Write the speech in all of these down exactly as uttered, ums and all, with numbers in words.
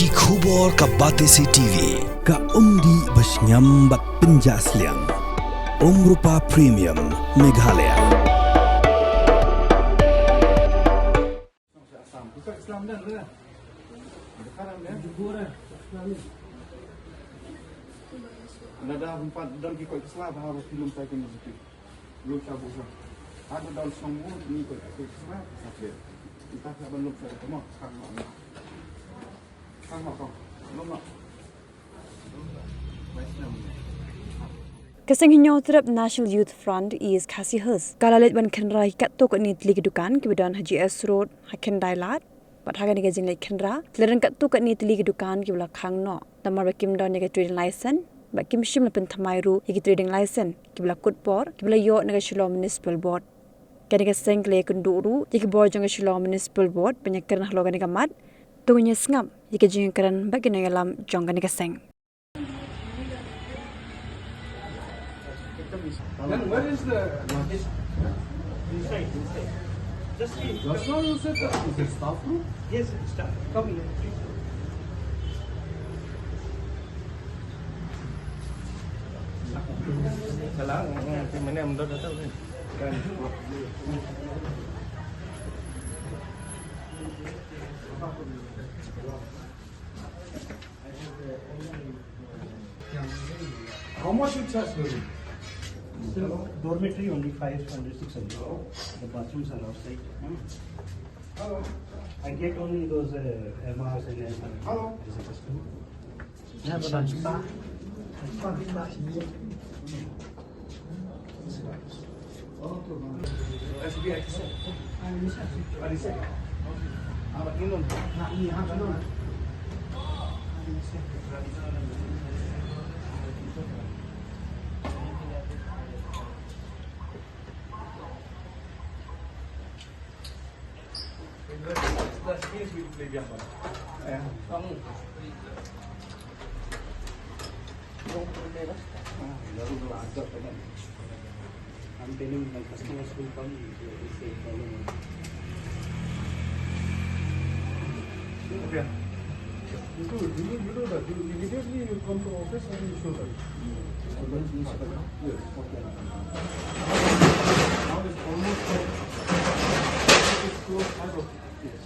Ki khubor ka Batesi T V, ka umdih ba shngiam bad pynjah sliang. Umrupa Premium, Meghalaya. Lada hynrei don ki koit sla ba ha ba ki lum tai ki mesti lum sha bu sha. Haba don song mu ni koit koit sla sa phe. Kita ka ban lum sha ka mo khang ma. Khang ma kong. Lum ma. Ka seng Hynñiewtrep National Youth Front East Khasi Hills ka la leit ban khynra ïa katto katne tylli ki dukan kiba don ha G S Road ha Khyndai Lad. Bad ha kane ka jingleit khynra, ki la don katto katne tylli ki dukan kiba la khang noh namar ba kim don ïa ka trading license bad kim shym la pynthymmai ruh ïa ki trading license kiba la kut por kiba la ïoh na ka Shillong Municipal Board. Kane ka seng ka la ïakynduh ruh ïa ki bor jong ka Shillong Municipal Board ban ïakren halor kane ka mat. To ngin ïa sngap ïa ki jingïakren bad ki nongïalam jong kane ka seng. Then where is the... Inside, inside. Just see. Just now you said that is it staff room? Yes, staff. Come here, please. Salah, mana yang dah datang ni? Kan. How much you charge for it? Still, dormitory only five hundred, six hundred. The bathrooms are outside. Hello. I get only those, uh, M Rs and L Rs. Hello. As a customer. I'm telling my customers will come, they will say problem. Okay. You do, you do, you do that. You immediately you come to office and you show that. Yes. Okay. Now it's almost like it's close five o'clock. Yes.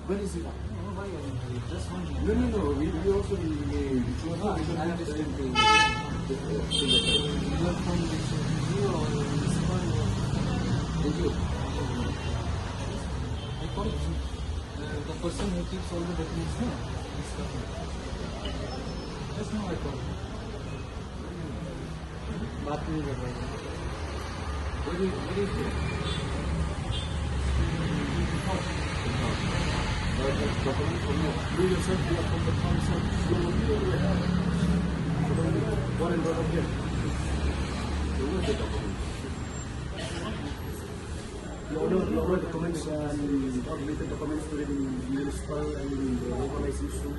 Where is it? No, no, no. We, we also, we, we, we also understand the, the, the, thank you. I called, uh, the person who keeps all the documents, no? He's coming. Just now I called. बात नहीं कर रहे हैं। Where is, where is it? Document from you. You yourself, you are from the council. You are here. What in front of here? So where is the document? You order, you order documents, uh, you order documents to the municipal and the organization.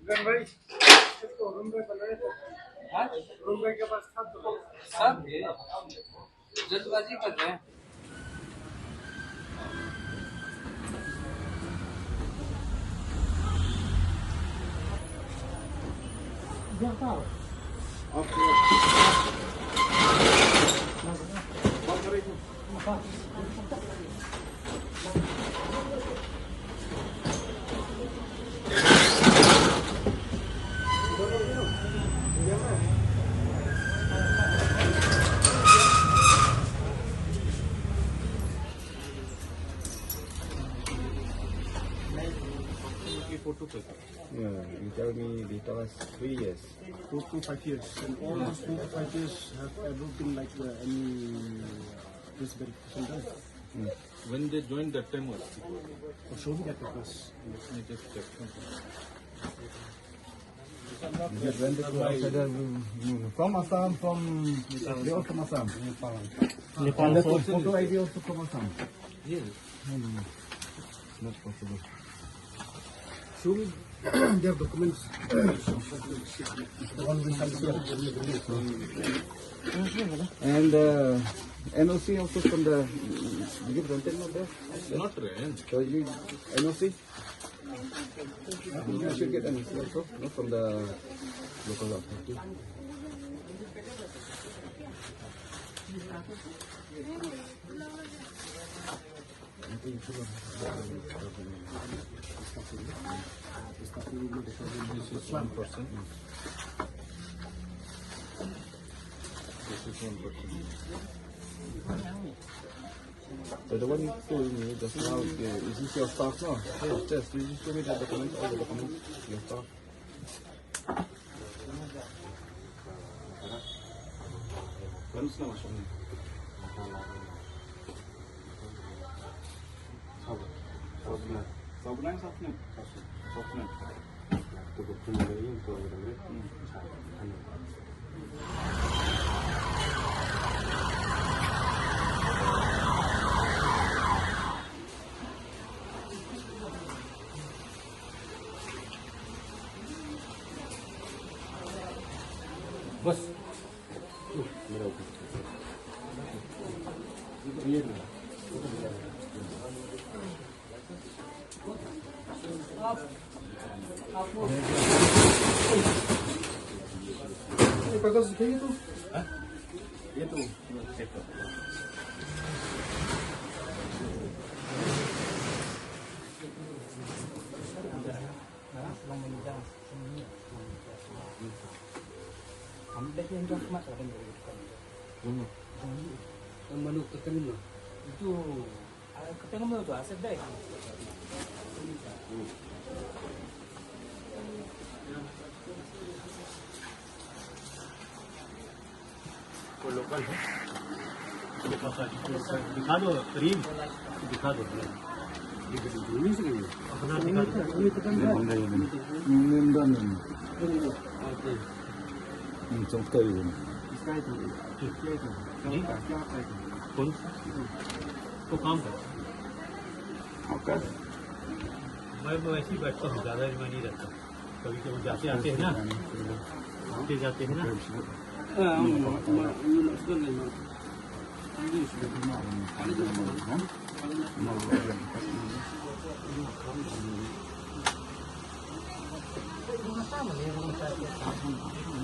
गन भाई, इसको रूम पे बना रहे थे। हाँ? रूम पे के पास था तो। सब ये जल्दबाजी कर रहे हैं। आप, आप, आप, आप, Yeah, you tell me they tell us three years. Four to five years. And all those four to five years have ever been like uh, any this verification done? When they joined that time was. Oh, show me that papers. Let me just check. They went to outside, uh, from Assam, from, they all from Assam. Nepal. And the photo I D also from Assam. Yes. No, no, no. Not possible. Show me their documents. And uh, N O C also from the, you give rented not there? Not rent. So you, N O C? You should get N O C also, not from the local authority. This is one person. This is one person. So the one you told me just now, uh, is this your staff now? Yes, yes. You just told me that document, all the documents, your staff. बस। ये कागज दिखाइए तो। हाँ? ये तो। Yang mana? Yang mana? Itu, ah, kata nama tu, aset dai. वो लोकल है। दिखा दो, करीब दिखा दो। अपना दिखा दो। इसका है तो, क्या है तो? जी? क्या है तो? कौन? तो काम कर। मैं, मैं ऐसे ही बैठता हूँ, ज़्यादा मैं नहीं रहता। कभी कभी जाते आते हैं ना, आते जाते हैं ना।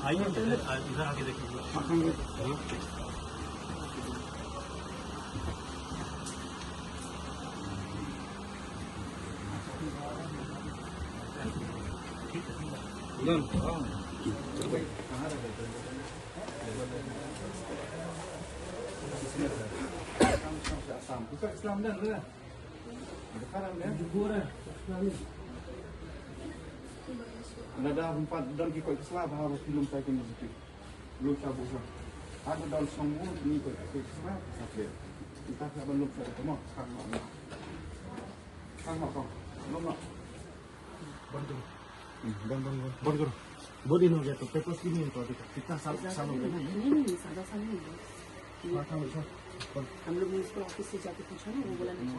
आइए, इधर, इधर आके देखिए। Lada hum pat don ki koit sla ba ha ba ki lum sai kin zikit. Lum sa bu sa. Haba don song mu ni koit koit sla sa kle. Kita ka ban lum sa ka mo. Sang ma. Sang ma ko. Lum ma. Ban tu. Hmm, ban ban ban. Ban karo. बहुत दिन हो गया, तो पेपर्स क्यों नहीं निकालते? कितना साल, साल हो गया? नहीं, नहीं, नहीं, सादा साल नहीं हुआ। हाँ, हाँ, हाँ। हम लोग म्युनिसिपल ऑफिस से जाके पूछा ना, वो बोला नहीं।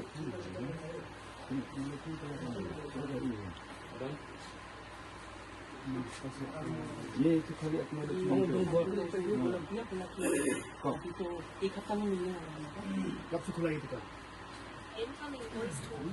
ये तो खाली अपना वो तो बोल, बोल, बोल, बोल, बोल, बोल, बोल, अभी तो एक हफ्ता में मिलने वाला है। कब से खुला ये दुकान? Incoming voice call.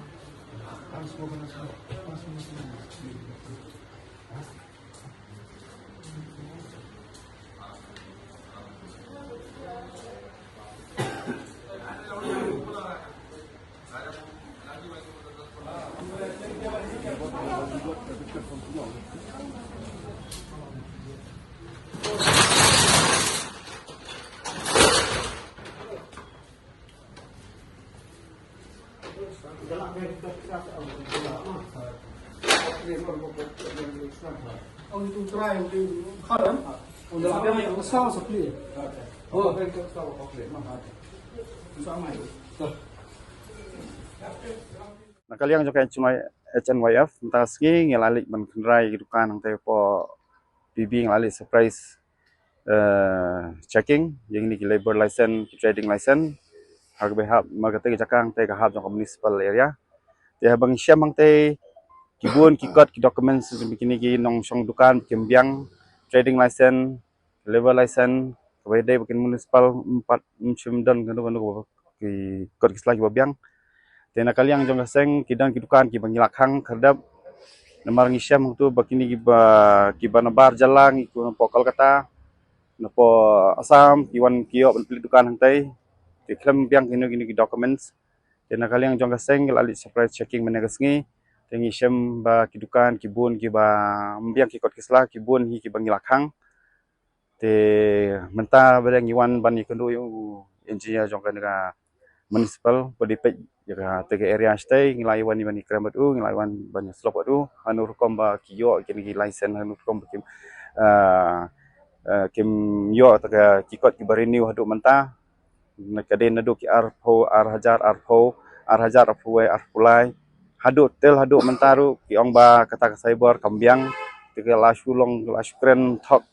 Na ka liang jong ka H N Y F mynta ka sngi ngi la leit ban kynrai ki dukan hangtei hapoh P B, ngi la leit surprise, eh, checking ïa kine ki labour license, ki trading license ha kaba hap, ma kata ka jaka hangtei ka hap jong ka municipal area. Te haba ngi shem hangtei, ki bun ki kot ki documents jong kine ki nongshong dukan kim biang, trading license, labour license, kaba ïadei bad ki municipal, ym pat, ym shym don kano kano ki kot ki sla kiba biang. Te na ka liang jong ka seng ki don ki dukan kiba ngi la khang khyrdep. Namar ngi shem hangtu ba kine kiba, kiba nabar jylla ngi, kiba napoh Kolkata, napoh Assam, ki wan ki ïoh ban plie dukan hangtei. Te khlem biang kino kino ki documents. Te na ka liang jong ka seng ngi la leit surprise checking mynne ka sngi. Te ngi shem ba ki dukan ki bun kiba ym biang ki kot ki sla, ki bun hi kiba ngi la khang. Te mynta ba dang ngi wan ban ïakynduh ïa u engineer jong kane ka municipal, ba dei peit ïa kata ka area shatei, ngi la ïa wan ban ïakren bad u, ngi la ïa wan ban ïasyllok bad u hano rukom ba ki ïoh kine ki license, hano rukom ba kim, ah, ah, kim ïoh kata ka, ki kot kiba renew haduh mynta. Na ka dei naduh ki arphew, ar hajar arphew, ar hajar arphew wei, arphew lai, haduh tel haduh mynta ruh ki ong ba kata ka cyber kam biang. Te ka la shu long, la shu kren thok.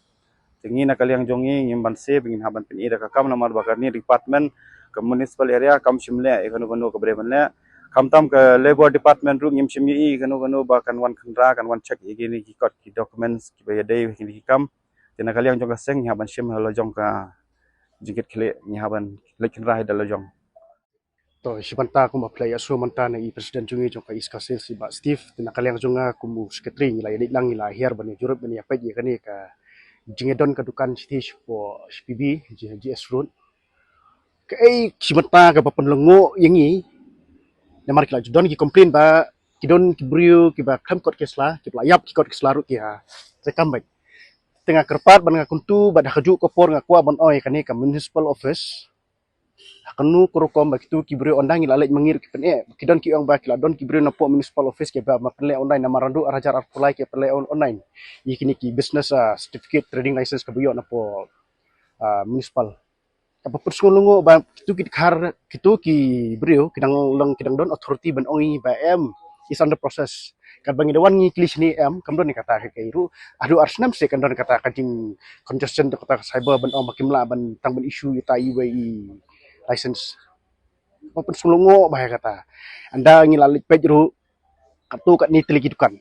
Te ngi na ka liang jong ngi ngim banse ba ngin hap ban pyni da ka kam, namar ba kane department ka municipal area kam shym leh ïa kano kano kaba dei ban leh. Khamtam ka labour department ruh ngim shym ïohi kano kano ba kan wan khynra, kan wan check ïa kine ki kot ki documents kiba ïadei ïa kine ki kam. Te na ka liang jong ka seng ngi hap ban shim ha la jong ka jingkit khlieh, ngi hap ban leit khynra hi da la jong. To, shi bynta kumba phi la ïa shu mynta na i president jong ngi jong ka East Khasi Hills, i Bah Steve. Te na ka liang jong nga kum u secretary ngi la ïa leit lang, ngi la hiar ban ïa jurip ban ïa peit ïa kane ka jingïadon ka dukan shithi shapoh P B, G S Road. Kaei shi bynta kaba pynlyngngoh ïa ngi, namar ki la ju don ki complain ba ki don ki briew kiba khlem kot ki sla, kiba la ïap ki kot ki sla ruh ki ha. Te kam bad te nga kyrpad bad nga kyntu bad ha kajuh ka por nga kwah ban ong ïa kane ka municipal office, ha kano ka rukom ba kitu ki briew ynda ngi la leit ma ngi ruh ki pyneh, ki don ki ong ba ki la don ki briew napoh municipal office kiba ma pynleh online, namar naduh ar hajar arphew lai ki pynleh on-, online ïa kine ki business, ah, certificate, trading license kaba ïoh napoh, ah, municipal. Kaba pynsngewlyngngoh ba kitu ki dkhar, kitu ki briew ki dang long, ki dang don authority ban ong ïa ba em, is under process. Katba ngi da wan ngi kylli shane em, kam don ïa kata ka, kaei ruh. Haduh ar snem seh kam don kata ka jing congestion, kata ka cyber ban ong ba kim lah ban tang ban issue ïa ta iwei i license. Ba pynsngewlyngngoh ba ïa kata. Ynda ngi la leit peit ruh, katto katne tylli ki dukan,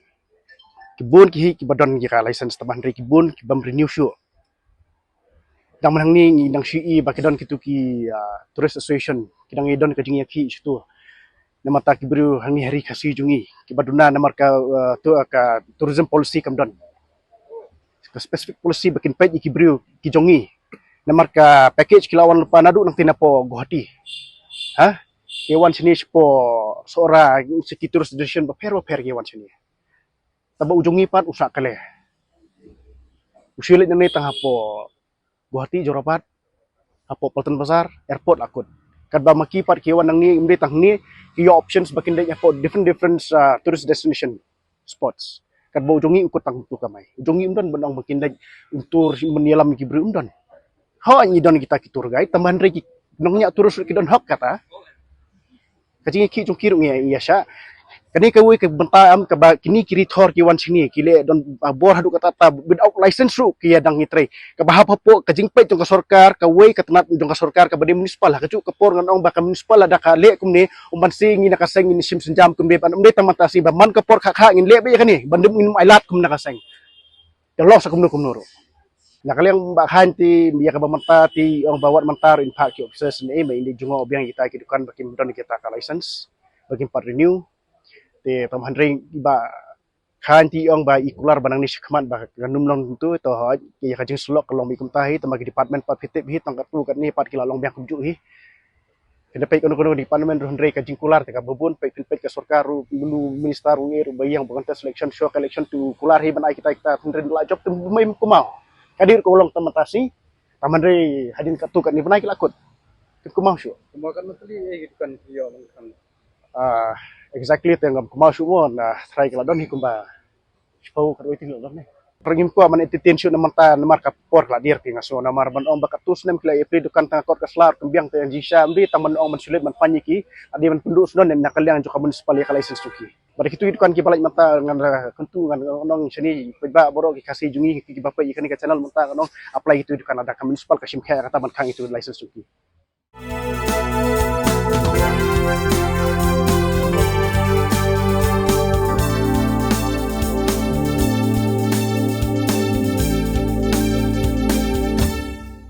ki bun ki hi kiba don ïa ka license, tang ba hynrei ki bun ki bym renew shuh. Dang mynhynne ngi dang shu ïohi ba ki don kitu ki, ah, tourist association, ki dang ïa don ka jingïakhih shitu. Namar ta ki briew hangne ha ri Khasi jong ngi kiba duna namar ka, ah, tu, ah, ka tourism policy kam don ka specific policy ba kin peit ïa ki briew ki jong ngi. Namar ka package ki la wan lypa naduh nangtei napoh Guwahati. Ha? Ki wan shane shapoh Sohra, sha ki tourist destination bapher bapher ki wan shane. Tangba u jong ngi pat u sah kale. U shu leit nangne tang hapoh Guwahati, Jorabat, hapoh Paltan Bazar, airport la kut. Katba ma ki pat ki wan nangne, ym dei tang hangne, ki ïoh options ba kin leit hapoh different, different, ah, tourist destination spots. Katba u jong ngi u kut tang utu kamai. U jong ngi ym don ban ong ba kin leit un tour, ban ïalam ki briew, ym don. Hooid ngi don kita ki tour guide, tang ba hynrei ki nongñiah tourist ruh ki don hok kata. Ka jingïakhih jong ki ruh ngi ïa shah. Kane kawei ka bynta em kaba kine ki rithor ki wan shane ki leh don, ah, bor haduh katta katta without license ruh ki ïa dang ïatrei. Kaba hap hapoh ka jingpeit jong ka sorkar, kawei ka tnat jong ka sorkar kaba dei municipal. Ha kajuh ka por ngan ong ba ka municipal lada ka leh kumne, ym banse ngi na ka seng ngin shim sienjam kumne, ban ym dei tang mynta shi, ba man ka por kha kha ngin leh beit ïa kane, ban ym, ngin ym ailad kum na ka seng. Ka long sa kumno kumno ruh. Na ka liang Bah Khain te ïa kaba mynta te ong ba wat mynta ruh in phah ki officers ne, ba in dei jngoh biang kita ki dukan ba kim don kita ka license ba kim pat renew. Te tang hynrei Bah Khain te ong ba i kular ba nangne shakhmat ba kan ym long kumtu, to hooid ïa ka jingsyllok ka long beit kumta hi, tang ba ki department pat phi tip hi, tang katto katne pat ki la long biang kumjuh hi. Kynda peit kano kano department ruh hynrei ka jingkular te kaba bun, peit phin peit ka sorkar ruh, menu minister ruh ngi ruh ba ïeng ba contest election, shuwa ka election te u kular hi ban ai kita kita hynrei la jop te mei kumau. Ka dei ruh ka long tang mynta shi, tang hynrei hadien katto katne bnai ki la kut. Te kumau shuh. Kumba kan mesti eh kan ïoh lang kan. Ah, exactly te ngam kumno shuh mo, na try ka la don hi kumba. Shiphew ka roi ti la don ne. Rngim ko man entertain shuh na mynta namar ka por ka la dier phi nga sngew namar ban ong ba katto snem ki la ïa plie dukan tang kot ka sla kymbiang te jingshisha ym dei tang ban ong ban shu leit ban pan ïa ki. Ade ban pynduh sdang ne na ka liang jong ka municipal ïa ka license jong ki. Bad kito ki dukan kiba leit mynta ngan kyntu ngan ong shane paidbah baroh ki Khasi jong ngi kiba peit ïa kane ka channel mynta ngan ong apply kito ki dukan lada ka municipal ka shim khia kata ban khang kito ki license jong ki.